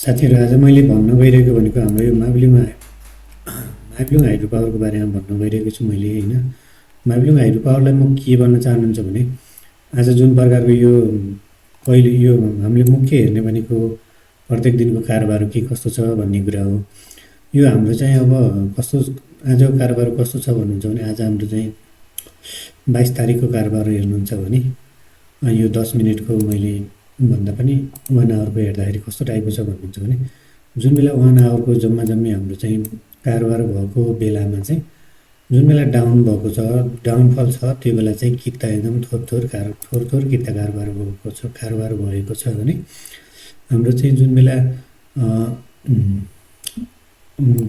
साथीहरू आज मैले भन्न गइरहेको भनेको हाम्रो यो माइबलिङ हाइड्रो पावरको बारेमा भन्न गइरहेको छु मैले होइन। माइबलिङ हाइड्रो पावरलाई म के भन्न चाहनुहुन्छ भने आज जुन प्रकारको यो कहिले यो हामीले मुख्य हेर्ने भनेको प्रत्येक दिनको कारोबार के कस्तो छ भन्ने कुरा हो। यो हाम्रो चाहिँ अब कस्तो आजको कारोबार कस्तो छ भन्नुहुन्छ भने आज हाम्रो चाहिँ 22 तारिकको कारोबार हेर्नुहुन्छ भने यो 10 मिनटको मैले भन्दा पनि 1 आवरको हेर्दाखेरि कस्तो टाइपको छ भन्नुहुन्छ भने जुन बेला 1 आवरको जम्मी हाम्रो चाहिँ कारोबार भएको बेलामा चाहिँ जुन बेला डाउन भएको छ डाउनफल छ त्यो बेला चाहिँ किता एकदम थोर किता कारोबार भएको छ भने हाम्रो चाहिँ जुन बेला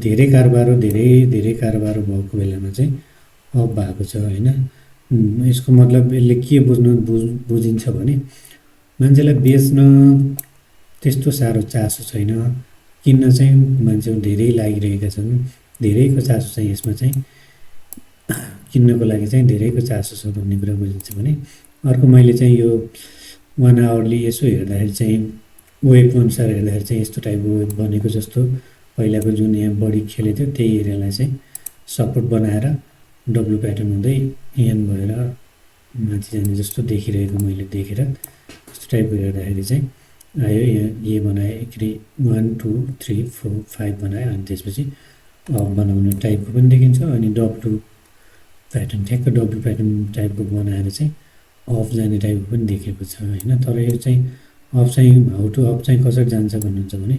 धेरै कारोबार भएको बेलामा चाहिँ अफ भएको छ होइन। यसको मतलब यसले के बुझिन्छ भने मान्छेलाई बेच्न त्यस्तो साह्रो चासो छैन, किन्न चाहिँ मान्छेहरू धेरै लागिरहेका छन्, धेरैको चासो चाहिँ यसमा चाहिँ किन्नको लागि चाहिँ धेरैको चासो छ भन्ने कुरा बुझिन्छ भने अर्को मैले चाहिँ यो 1 आवरली यसो हेर्दाखेरि चाहिँ वेब अनुसार हेर्दाखेरि चाहिँ यस्तो टाइपको वेब बनेको जस्तो पहिलाको जुन यहाँ बढी खेलेको थियो त्यही एरियालाई चाहिँ सपोर्ट बनाएर डब्लु प्याटर्न हुँदै एन भएर माथि जाने जस्तो देखिरहेको मैले देखेर यस्तो टाइपको हेर्दाखेरि चाहिँ आयो। यहाँ ए बनाए एकरी 1 2 3 4 5 बनायो अनि त्यसपछि बनाउने टाइपको पनि देखिन्छ अनि डब्लु प्याटर्न टाइपको बनाएर चाहिँ अफ जाने टाइपको पनि देखेको छ होइन। तर यो चाहिँ अफ चाहिँ हाउ टु अफ चाहिँ कसरी जान्छ भन्नुहुन्छ भने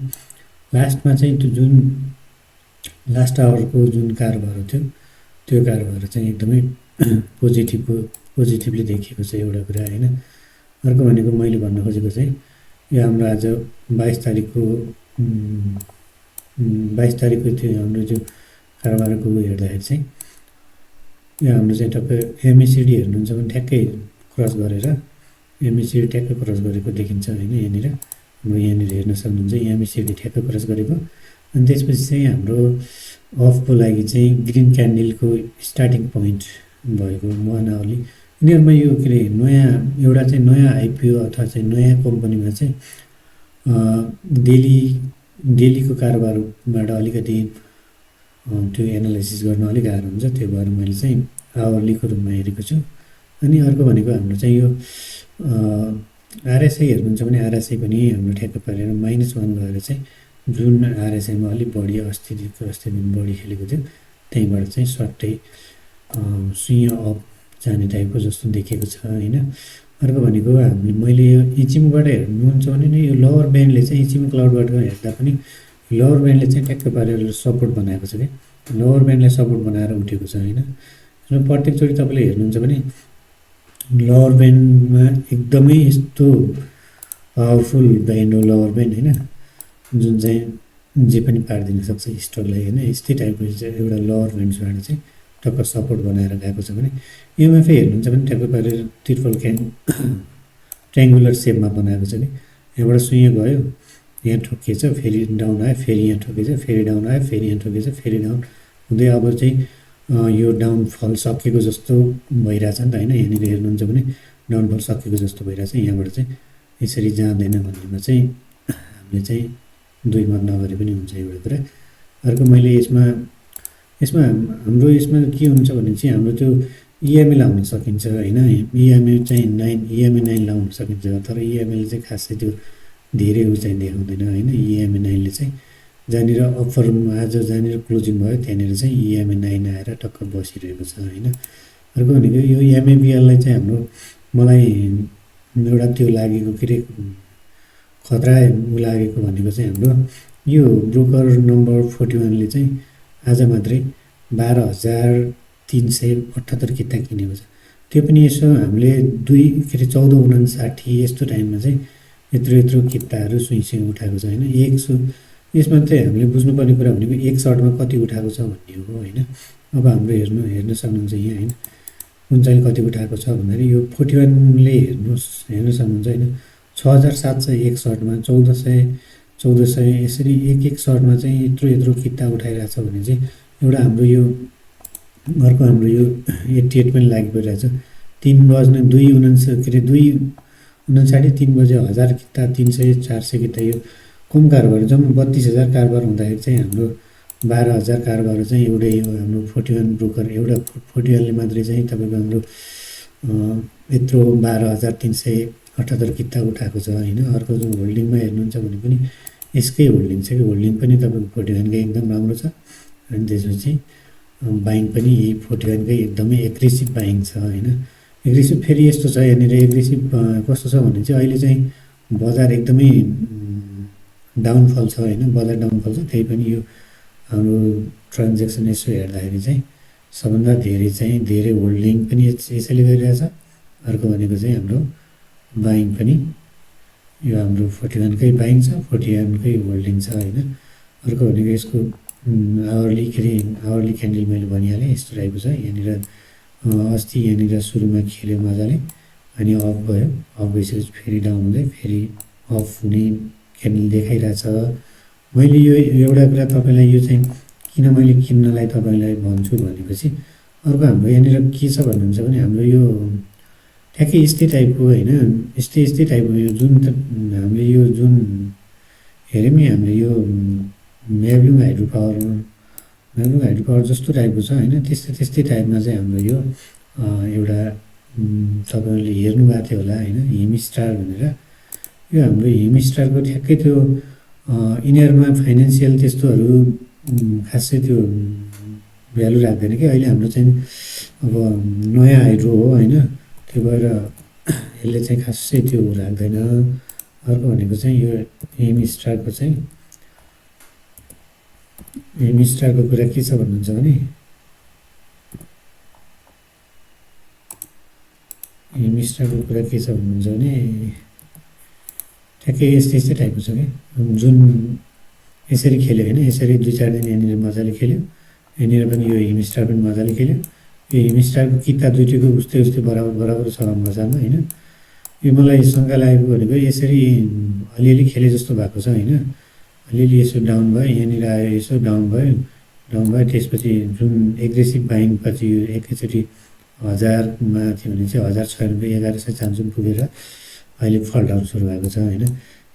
लास्टमा चाहिँ त्यो जुन लास्ट आवरको जुन कारोबार थियो त्यो कारोबार चाहिँ एकदमै पोजिटिभली देखिएको छ एउटा कुरा होइन। अर्को भनेको मैले भन्न खोजेको चाहिँ यो हाम्रो आज 22 तारिकको त्यो हाम्रो जो कारोबारको हेर्दाखेरि चाहिँ यो हाम्रो चाहिँ टक्कै एमएसिडी हेर्नुहुन्छ भने ठ्याक्कै क्रस गरेर एमएसिडी ठ्याक्कै क्रस गरेको देखिन्छ होइन। यहाँनिर हेर्न सक्नुहुन्छ एमएसिडी ठ्याक्कै क्रस गरेको अनि त्यसपछि चाहिँ हाम्रो अफको लागि चाहिँ ग्रिन क्यान्डलको स्टार्टिङ पोइन्ट भएको 1 आवरली यिनीहरूमा यो के अरे नयाँ एउटा चाहिँ नयाँ आइपिओ अथवा चाहिँ नयाँ कम्पनीमा चाहिँ डेलीको कारोबारबाट अलिकति त्यो एनालाइसिस गर्न अलिक गाह्रो हुन्छ, त्यो भएर मैले चाहिँ आवरलीको रूपमा हेरेको छु। अनि अर्को भनेको हाम्रो चाहिँ यो आरएसआई हेर्नुहुन्छ भने आरएसआई पनि हाम्रो ठ्याक्क पारेर -1 भएर चाहिँ जुन आरएसआईमा अलिक बढी अस्ति दिन बढी खेलेको थियो त्यहीँबाट चाहिँ सट्टै सुइँ अप जाने टाइपको जस्तो देखेको छ होइन। अर्को भनेको मैले यो इचिमबाट हेर्नुहुन्छ भने नि यो लोवर ब्यान्डले चाहिँ इचिम क्लाउडबाट हेर्दा पनि लोवर ब्यान्डले चाहिँ ठ्याक्क पारेर सपोर्ट बनाएको छ कि लोवर ब्यान्डलाई सपोर्ट बनाएर उठेको छ होइन। र प्रत्येकचोटि तपाईँले हेर्नुहुन्छ भने लोवर ब्यान्डमा एकदमै यस्तो पावरफुल ब्यान्ड हो लोवर ब्यान्ड होइन, जुन चाहिँ जे पनि पारिदिन सक्छ स्टकलाई होइन। यस्तै टाइपको एउटा लोवर ब्यान्डबाट चाहिँ टक्क सपोर्ट बनाएर गएको छ भने एमएफए हेर्नुहुन्छ भने ठ्याक्क पारेर त्रिपल ट्रायङ्गुलर सेपमा बनाएको छ कि यहाँबाट सुइँ गयो यहाँ ठोकिएछ फेरि डाउन आयो फेरि यहाँ ठोकेछ फेरि डाउन आयो फेरि यहाँ ठोकेछ फेरि डाउन हुँदै अब चाहिँ यो डाउनफल सकेको जस्तो भइरहेछ नि त होइन। यहाँनिर हेर्नुहुन्छ भने डाउनफल सकेको जस्तो भइरहेछ, यहाँबाट चाहिँ यसरी जाँदैन भन्नेमा चाहिँ हामीले चाहिँ दुई मत नगरे पनि हुन्छ एउटा कुरा। अर्को मैले यसमा हाम्रो यसमा के हुन्छ भने चाहिँ हाम्रो त्यो इएमए लाउन सकिन्छ होइन। इएमए चाहिँ 9 लाउन सकिन्छ तर इएमएले चाहिँ खासै त्यो धेरै उ चाहिँ देखाउँदैन होइन। इएमए 9ले चाहिँ जहाँनिर अफरमा आज जहाँनिर क्लोजिङ भयो त्यहाँनिर चाहिँ इएमए 9 आएर टक्क बसिरहेको छ होइन। अर्को भनेको यो एमएबिएललाई चाहिँ हाम्रो मलाई एउटा त्यो लागेको के अरे खतरा लागेको भनेको चाहिँ हाम्रो यो ब्रोकर नम्बर 41ले चाहिँ आज मात्रै 12,378 किता किनेको छ। त्यो पनि यसो हामीले 14:59 यस्तो टाइममा चाहिँ यत्रो किताहरू सुइँ उठाएको छ होइन। यसमा चाहिँ हामीले बुझ्नुपर्ने कुरा भनेको एक सर्टमा कति उठाएको छ भन्ने हो होइन। अब हाम्रो हेर्न सक्नुहुन्छ यहाँ होइन कुन चाहिँ कति उठाएको छ भन्दाखेरि यो 41ले हेर्न सक्नुहुन्छ होइन 6,700 एक सर्टमा 1,400 यसरी एक सर्टमा चाहिँ यत्रो किता उठाइरहेको छ भने चाहिँ एउटा हाम्रो यो अर्को हाम्रो यो 88 पनि लागि परिरहेछ 3 बज्ने 2:59 3 बजे 1000 किता 300 400 किता यो कम कारोबार जम्मा 32,000 कारोबार हुँदाखेरि चाहिँ हाम्रो 12,000 कारोबार चाहिँ एउटै यो हाम्रो 41 ब्रोकर एउटा 41ले मात्रै चाहिँ तपाईँको हाम्रो यत्रो 12,378 किता उठाएको छ होइन। अर्को जो होल्डिङमा हेर्नुहुन्छ भने पनि यसकै होल्डिङ छ कि होल्डिङ पनि तपाईँको 41कै एकदम राम्रो छ। अनि त्यसपछि बाइङ पनि यही 41कै एकदमै एग्रेसिभ बाइङ छ होइन। एग्रेसिभ फेरि यस्तो छ यहाँनिर एग्रेसिभ कस्तो छ भने चाहिँ अहिले चाहिँ बजार एकदमै डाउनफल छ होइन। बजार डाउनफल छ, त्यही पनि यो हाम्रो ट्रान्जेक्सन यसो हेर्दाखेरि चाहिँ सबभन्दा धेरै होल्डिङ पनि यसैले गरिरहेछ। अर्को भनेको चाहिँ हाम्रो बाइङ पनि यो हाम्रो 41कै बाइङ छ, 41कै होल्डिङ छ होइन। अर्को भनेको यसको आवरली क्यान्डल मैले भनिहालेँ यस्तो टाइपको छ। यहाँनिर अस्ति यहाँनिर सुरुमा खेल्यो मजाले, अनि अफ भयो, अफ भइसकेपछि फेरि डाउन हुँदै फेरि अफ हुने क्यान्डल देखाइरहेछ। मैले यो एउटा कुरा तपाईँलाई यो चाहिँ किन मैले किन्नलाई तपाईँलाई भन्छु भनेपछि अर्को हाम्रो यहाँनिर के छ भन्नुहुन्छ भने हाम्रो यो ठ्याक्कै यस्तै टाइपको होइन, यस्तै टाइपको यो जुन हामीले यो जुन हेऱ्यौँ नि हामीले यो म्याब्लुङ हाइड्रो पावर जस्तो टाइपको छ होइन। त्यस्तै टाइपमा चाहिँ हाम्रो यो एउटा तपाईँहरूले हेर्नुभएको थियो होला होइन, हिम स्टार भनेर। यो हाम्रो हिम स्टारको ठ्याक्कै त्यो यिनीहरूमा फाइनेन्सियल त्यस्तोहरू खासै त्यो भ्यालु राख्दैन कि। अहिले हाम्रो चाहिँ अब नयाँ हाइड्रो हो होइन, त्यो भएर यसले चाहिँ खासै त्यो राख्दैन। अर्को भनेको चाहिँ यो हिम स्टारको कुरा के छ भन्नुहुन्छ भने हिम स्टारको कुरा के छ भन्नुहुन्छ भने ठ्याक्कै यस्तै टाइपको छ कि जुन यसरी खेल्यो होइन। यसरी 2-4 दिन यहाँनिर मजाले खेल्यो, यहाँनिर पनि यो हिम स्टार पनि मजाले खेल्यो। यो हिम स्टारको किता दुइटैको उस्तै बराबर छ बजारमा होइन। यो मलाई शङ्का लागेको भनेको यसरी अलिअलि खेले जस्तो भएको छ होइन। अलिअलि यसो डाउन भयो, यहाँनिर आयो यसो डाउन भयो, त्यसपछि जुन एग्रेसिभ बाइङ पछि यो एकैचोटि 1000मा थियो भने चाहिँ 1096 1100 चान्सुन पुगेर अहिले फल डाउन सुरु भएको छ होइन।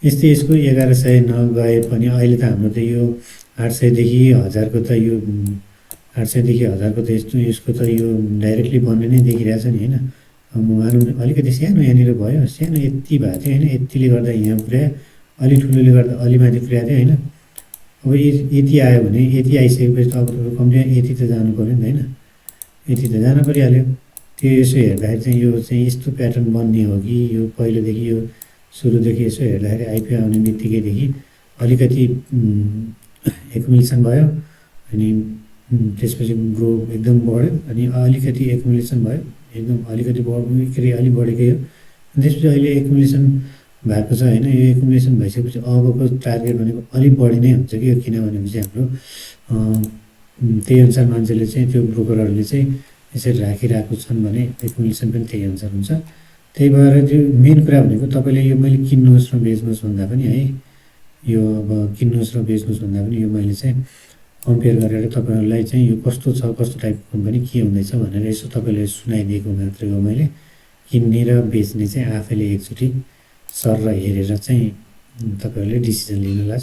यस्तै यसको 1100 नगए पनि अहिले त हाम्रो त यो 800 देखि 1000 को त यो 800 देखि 1000 को त यसको त यो डाइरेक्टली बन्ने नै देखिरहेछ नि होइन। अब मानौँ अलिकति सानो यहाँनिर भयो, सानो यति भएको थियो होइन, यतिले गर्दा यहाँ पुर्यायो, अलि ठुलोले गर्दा अलि माथि पुर्याएको थियो होइन। अब यति आयो भने यति आइसकेपछि त अब कम्ती यति त जानु पऱ्यो नि त होइन, यति त जानु परिहाल्यो। त्यो यसो हेर्दाखेरि चाहिँ यो चाहिँ यस्तो प्याटर्न बन्ने हो कि यो पहिलोदेखि यो सुरुदेखि यसो हेर्दाखेरि आइपिओ आउने बित्तिकैदेखि अलिकति एकुमुलेसन भयो, अनि त्यसपछि ग्रो एकदम बढ्यो, अनि अलिकति एकुमुलेसन भयो, एकदम अलिकति अलिक बढेकै हो। त्यसपछि अहिले एकुमुलेसन भएको छ होइन। यो एकुमुलेसन भइसकेपछि अबको टार्गेट भनेको अलिक बढी नै हुन्छ कि, किनभनेपछि हाम्रो त्यही अनुसार मान्छेले चाहिँ त्यो ब्रोकरहरूले चाहिँ यसरी राखिरहेको छन् भने एकुमुलेसन पनि त्यही अनुसार हुन्छ। त्यही भएर त्यो मेन कुरा भनेको तपाईँले यो मैले किन्नुहोस् र बेच्नुहोस् भन्दा पनि है, यो अब किन्नुहोस् र बेच्नुहोस् भन्दा पनि यो मैले चाहिँ कम्पेयर गरेर तपाईँहरूलाई चाहिँ यो कस्तो छ, कस्तो टाइपको कम्पनी के हुँदैछ भनेर यसो तपाईँलाई सुनाइदिएको मात्रै हो मैले। किन्ने र बेच्ने चाहिँ आफैले एकचोटि सर हेरेर चाहिँ तपाईँहरूले डिसिजन लिनुहोला।